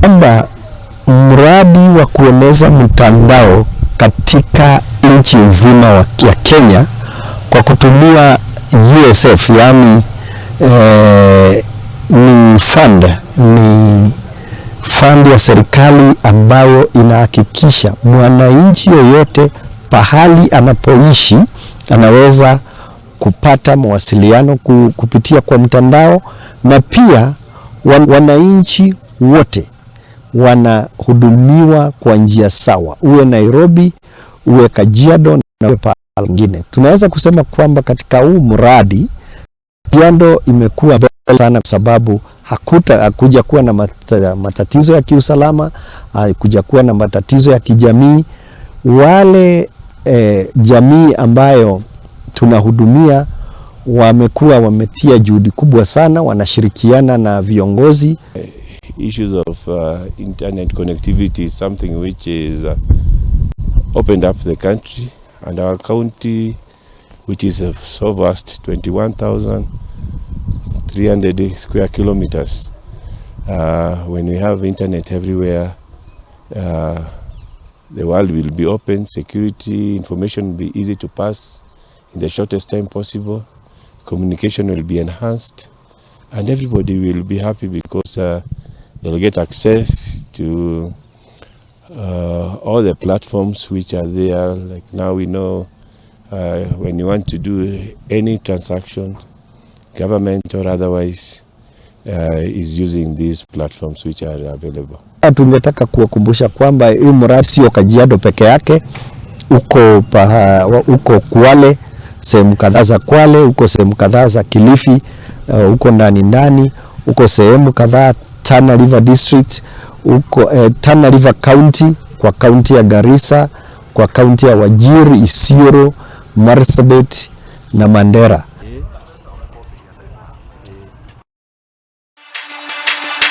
Kwamba mradi wa kueneza mtandao katika nchi nzima ya Kenya kwa kutumia USF, yaani ni fund ya serikali ambayo inahakikisha mwananchi yoyote pahali anapoishi anaweza kupata mawasiliano kupitia kwa mtandao, na pia wananchi wote wanahudumiwa kwa njia sawa, uwe Nairobi, uwe Kajiado na uwe pahali pengine. Tunaweza kusema kwamba katika huu mradi Kajiado imekuwa mbele sana kwa sababu hakuja kuwa na matatizo ya kiusalama, hakuja kuwa na matatizo ya kijamii. Wale jamii ambayo tunahudumia wamekuwa wametia juhudi kubwa sana, wanashirikiana na viongozi. Issues of internet connectivity is something which is opened up the country, and our county, which is so vast, 21,300 square kilometers. When we have internet everywhere, the world will be open, security, information will be easy to pass in the shortest time possible, communication will be enhanced, and everybody will be happy because they'll get access to all the platforms which are there. Like now we know when you want to do any transaction, government or otherwise, is using these platforms which are available. Tungetaka kuwakumbusha kwamba hii mradi sio Kajiado peke yake, uko Kwale, sehemu kadhaa za Kwale, uko sehemu kadhaa za Kilifi, uko ndani ndani, uko sehemu kadhaa Tana River District, uko Tana River County, kwa kaunti ya Garissa, kwa kaunti ya Wajir, Isiolo, Marsabit na Mandera.